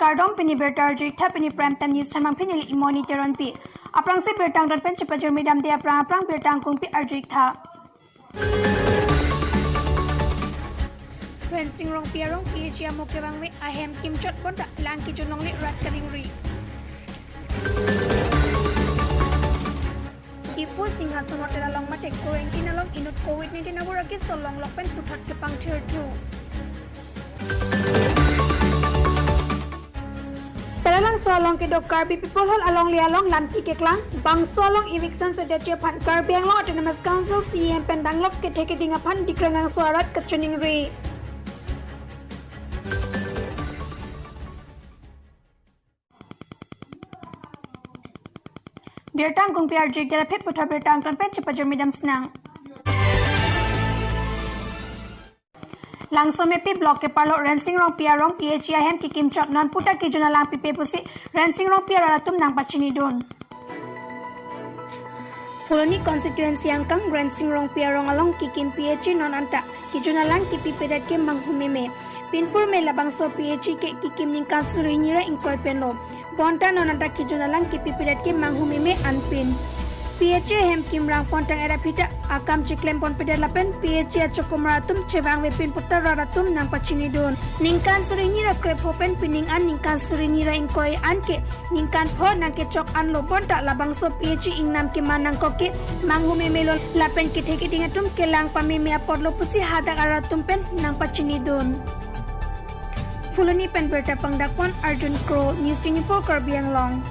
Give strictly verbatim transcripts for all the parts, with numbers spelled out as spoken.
Kardom, pini birta arju-ik tha, pini Prime Time News thanbang pini neli Imoni Teronpi. Aphrangsi birta angton pen chepajirmi damde aphrang aphrang birta angkungpi arju-ik tha. Rensing Rongpi arong P H E amo kevangve, ahem kimchot bonta lang kijun longle rat kaningri. Diphu Singhason Hotel along mate quarantine along inut covid nineteen avur akeso longlok pen puthot kepangthirthu. Taralangso along kedo Karbi People Hall alongle along lamki keklang, bangso along eviction sedetji aphan Karbi Anglong Autonomous Council C E M pen danglok kethe keding aphan Dikrenglangso arat kachiningri. Birta angkungpi arju-ik tha, la phit puthot birta angton pen chepajirmi dam sinang. Langsomepi block keparlo Rensing Rongpi arong P H E ahem kekimchot, non puta kijun alang pipe pusi Rensing Rongpi arat atum nangpachinidun. Phuloni constituency angkang Rensing Rongpi arong along kekim P H E non anta kijun alang kepipedet ke manghumeme. Pinpur me labangso P H E ke kekim ningkan suri hini ra ingkoi penlo. Bonta non anta kijun alang kepipedet ke manghumeme anpin. P H E ahem kimrang pontang era phita akam chiklem ponpedet lapen P H E achokomar atum chevangve pin puta rat atum nangpachinidun. Ningkan suri hini ra krepho pen pining an ningkan suri hini ra ingkoi an ke ningkan pho nangkechok anlo, bonta labangso P H E ingnam keman nangkok ke manghumemelo lapen kethe keding atum kelang pameme apotlo pusi hadak arat atum pen nangpachinidun. Phuloni pen birta pangdakpon Arjun Kro, News twenty-four Karbi Anglong.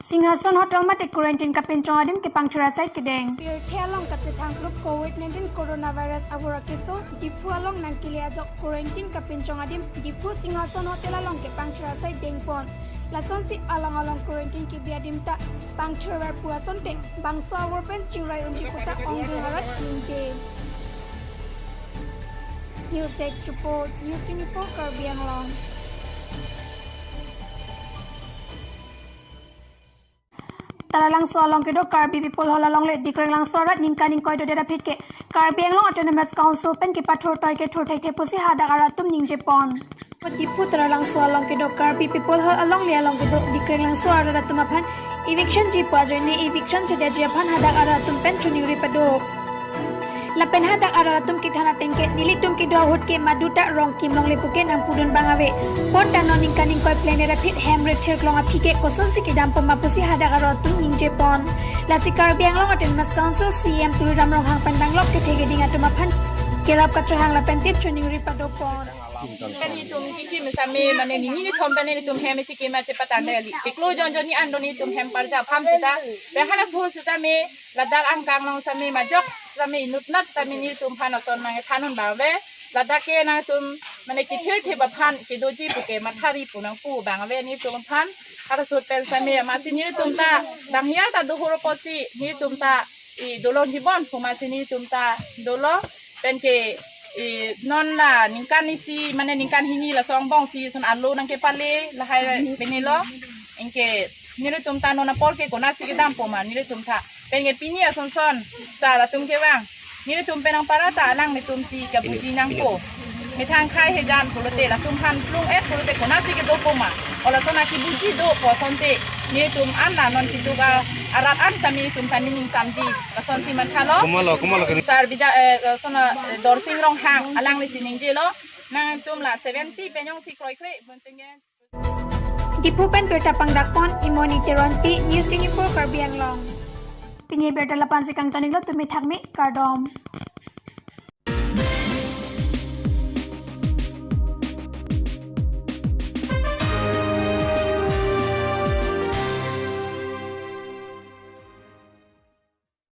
Singhason Hotel mate quarantine kapinchong adim kepangthir asai kedeng. Pirthe along kachethang klup covid nineteen coronavirus avur akeso, Diphu along nangkele ajok quarantine kapinchong adim Diphu Singhason Hotel along kepangthir asai dengpon. Lasonsi along along quarantine kebi adim ta pangthirver pu asonte bangso avur pen chingrai unji puta ongdung arat ningje. News Desk Report, News twenty-four Karbi Anglong. Taralangso along kedo Karbi People Hall alongle Dikrenglangso arat ningkan ingkoi dodet aphi ke Karbi Anglong Autonomous Council pen kepathur toi kethur thekthe pusi hadak arat atum ningjepon. Diphu Taralangso along kedo Karbi People Hall alongle along kedo Dikrenglangso arat atum aphan eviction ji pu ajoine eviction sedetji aphan hadak arat atum pen chiningri pado. Lapen hadak arat atum kethan ateng ke nelitum kedo ahut ke maduta rong kim longle puke nangpudun bang ave. Bonta non ningkan ingkoi plen era phit hem rethir klong aphi ke kosonsi kedampo ma pusi hadak arat atum ningjepon. Lasi Karbi Anglong Autonomous Council C E M Tuliram Ronghang pen danglok kethe keding atum aphan kerap kachehang lapen tit chiningri padopon. Kan itum kikim same mane nini ni thom pen itum hem chikim ma chepatang dali. Chiklo jonjon ni ando ni itum hem parja pham sita. Pe hana so sita me ladak angkang long same majok same inutnat same nelitum aphan ason nangthanun bang ave. Ladak ke nangtum mane kethir thep aphan kedoji puke mathari pu nangpu bang ave nelitum aphan. Halaso pen same masi nelitum ta dang hial ta dohor posi nelitum ta i dolong jibon pu masi nelitum ta dolo pen ke i non la ningkan isi mane ningkan hini laso angbong si son alo nangkepale lahai pini lo. Anke nelitum ta non apor ke konatsi kedampo ma nelitum ta pen ke pini ason son sar atum kevang nelitum pen nangpara ta alanglitum si kabuji nangpo. Methang khai hejan pulote latum aphan plung et pulote konatsi kedopo ma. O lason akibuji dopo asonte nelitum an la non kituk a arat an sami nelitum ta nening samji. Lasonsi mathalo. Kumalo, kumalo kani. Sar bija eh, eh, sona eh, Dorsing Ronghang alangli si ningjelo. Nangtum la seventy penyong si kroikre bontengen. Diphu pen birta pangdakpon Imoni Teronpi, News twenty-four Karbi Anglong. Pini birta la-ansi kangton-iklo, tumi thakmi kardom.